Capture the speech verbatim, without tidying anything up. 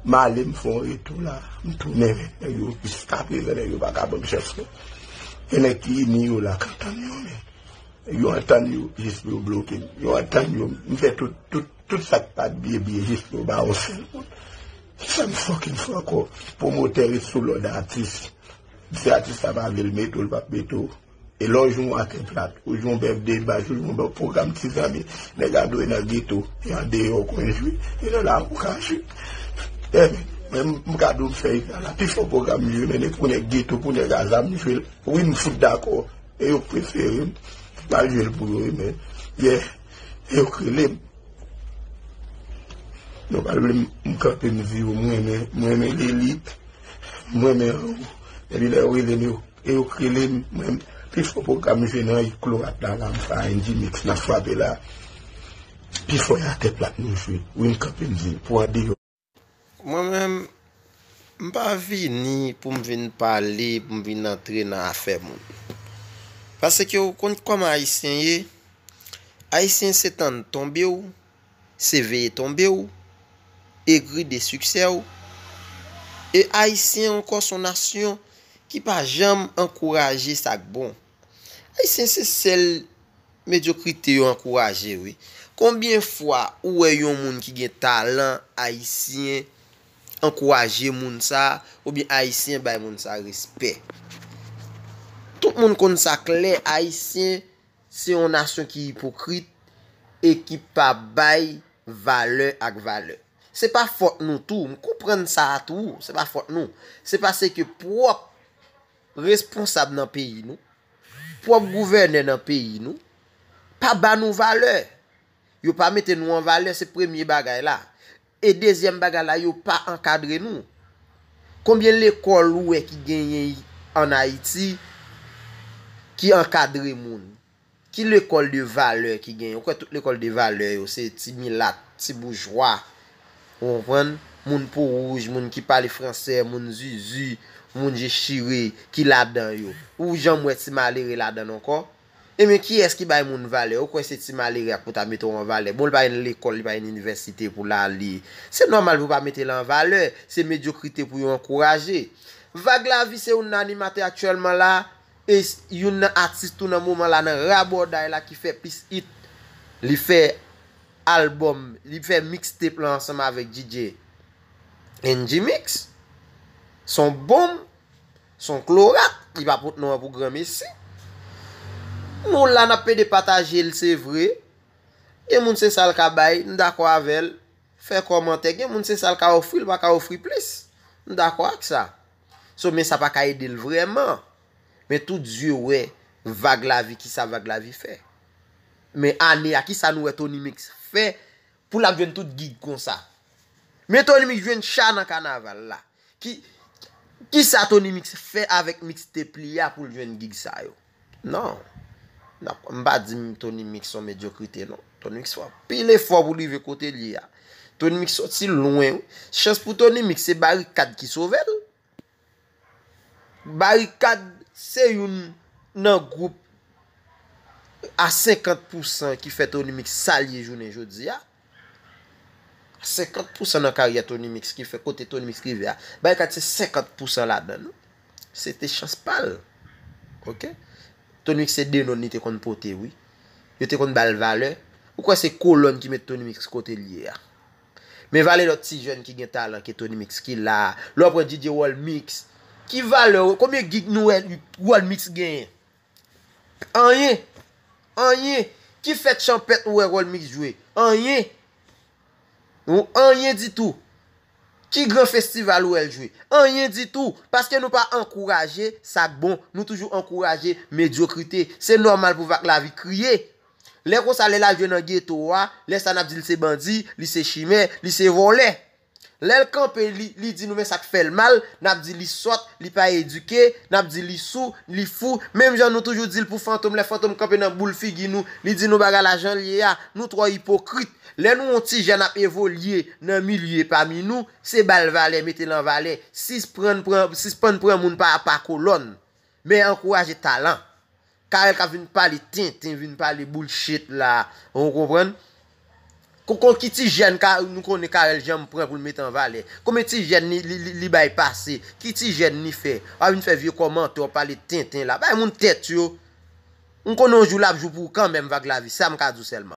M ale, m fè yon retou la, m tounen, men nèg yo jiskaprezan, nèg yo pa ka ban m chans, non. Gen nèg ki ini yo la, k antann yo, men nèg yo antann yo jis pou yo bloke m. Yo antann yo, m fè tout, tout, tout sa k pa t byen, byen, jis pou yo ba yon sèl moun. Ki sa m fucking fè ankò? Pwomotè ret sou lòd atis. Si atis la pa vle l mete w, l p ap mete w. E lè w jwe yon atè plat, ou jwe yon bèf de baz, ou jwe yon bèf pwogram ti zanmi, nèg a dwe nan geto, e andeyò kwen jwe, e nan lari ou ka jwe. Ebyen, men m ka di w m fè eta la, pi fò pwogram m jwe, men nèg pou nèg geto, pou nèg a zam m jwe l. Wi, m fout dakò. E yo k prefere m. M al jwe l pou yo, wi, men, yeah, e yo k rele m. Nou pa vle m, m kanpe m di yo, m renmen, m renmen lelit, m renmen anwo. Epi lè yo rele m, yo E yo k rele m, mwen, pi fò pwogram m jwe nan Iklo Atla la, m fè N G Mix, n ap frape la. Pi fò e atè plat nou jwe. Wi, m kanpe m di, pou andeyò. Mwen menm, m pa vini pou m vin pale, pou m vin antre nan afè moun. Paske ou konn kòman Ayisyen ye? Ayisyen se tann tonbe w, se veye tonbe w, egri de siksè w. E Ayisyen ankò se yon nasyon ki pa janm ankouraje sa k bon. Ayisyen se sèl medyokrite yo ankouraje, wi. Konbyen fwa ou wè yon moun ki gen talan Ayisyen ankouraje moun sa, oubyen Ayisyen bay moun sa respè? Tout moun konn sa klè, Ayisyen se yon nasyon ki ipokrit e ki pa bay valè ak valè. Se pa fòt nou tou, m konprann sa a tou, se pa fòt nou. Se paske pwòp responsab nan peyi nou, pwòp gouvènè nan peyi nou, pa ba nou valè. Yo pa mete nou an valè, se premye bagay la. E dezyèm bagay la, yo pa ankadre nou. Konbyen lekòl ou wè ki genyen ann Ayiti ki ankadre moun? Ki lekòl de valè ki genyen? Ou kwè tout lekòl de valè yo, se ti milat, ti boujwa, ou konprann? Moun po wouj, moun ki pale fransè, moun zuzu, moun je chire, ki ladan yo. Ou janm wè ti malere ladan l ankò? Ebyen, kiyès ki bay moun valè? Ou kwè se ti malere a k pou ta mete w an valè? Bon, li pa gen lekòl, li pa gen inivèsite pou l ale. Se nòmal pou pa mete l an valè. Se medyokrite pou yo ankouraje. Vag Lavi se youn nan animatè aktyèlman la, e s-, youn nan atis tou nan moman la nan rabòday la ki fè plis hit. Li fè albòm, li fè mixtape la ansanm avèk D J N G Mix. Se yon bonm, se yon klorat, li pa pot non an pou granmesi. Nou la n ap pede pataje l, se vre. Gen moun se sa l ka bay, m dakò avè l. Fè kòmantè, gen moun se sa l ka ofri, l pa ka ofri plis. M dakò ak sa. So, men sa pa ka ede l vrèman. Men tout zye wè Vag Lavi, kisa Vag Lavi fè. Men ane a, kisa nou wè Tony Mix fè pou l ap jwenn tout gig konsa? Men Tony Mix jwenn cha nan kanaval la. Ki, kisa Tony Mix fè avèk mixtape li a pou l jwenn gig sa yo? Non. N ap, m pa di m Tony Mix se yon medyokrite, non. Tony Mix fè anpil efò pou l rive kote l ye a. Tony Mix soti lwen, wi. Chans pou Tony Mix, se Barikad ki sove l. Barikad se youn nan gwoup a senkant pousan ki fè Tony Mix sa l ye jounen jodi a. Senkant pousan nan karyè Tony Mix ki fè kote Tony Mix rive a. Barikad se senkant pousan ladan l. Se te chans pa l. Oke? Tony Mix se de nonm li te konn pote, wi. Yo te konn ba l valè. Ou kwè se kolòn ki met Tony Mix kote l ye a? Men valè lòt ti jèn ki gen talan ke Tony Mix ki la a. Lè w pran D J World Mix. Ki valè, konbyen gig nou wè World Mix genyen? Anyen. Anyen. Ki fèt chanpèt ou wè World Mix jwe? Anyen. Ou anyen ditou. Ki gran festival ou wè l jwe? Anyen ditou. Paske nou pa ankouraje sa k bon. Nou toujou ankouraje medyokrite. Se nòmal pou Vag Lavi kriye. Lè konsa, lè l al jwe nan geto a, lè sa n ap di l se bandi, li se chimè, li se vòlè. Lè l kanpe, li, li di nou men sa k fè l mal, n ap di li sòt, li pa edike, n ap di li sou, li fou. Menm jan nou toujou di l pou Fantom, lè Fantom kanpe nan boul figi nou, li di nou bagay la jan l ye a, nou twò ipokrit. Lè nou yon ti jèn ap evolye nan milye pami nou, se ba l valè, mete l an valè. Sispann pran, sispann pran moun pa, pa kolòn. Men ankouraje talan. Carel k ap vin pale tenten, vin pale bullshit la. Ou konprann? Koko ki ti jèn ka, nou konnen Carel Jean pran pou l mete an valè? Konbyen ti jèn li, li, li, li bay pase? Ki ti jèn li fè? W ap vin fè vye kòmantè, w ap pale tenten la. Bay moun tèt yo. M konnen yon jou l ap jou pou ou kanmenm, Vag Lavi, sa m ka di w sèlman.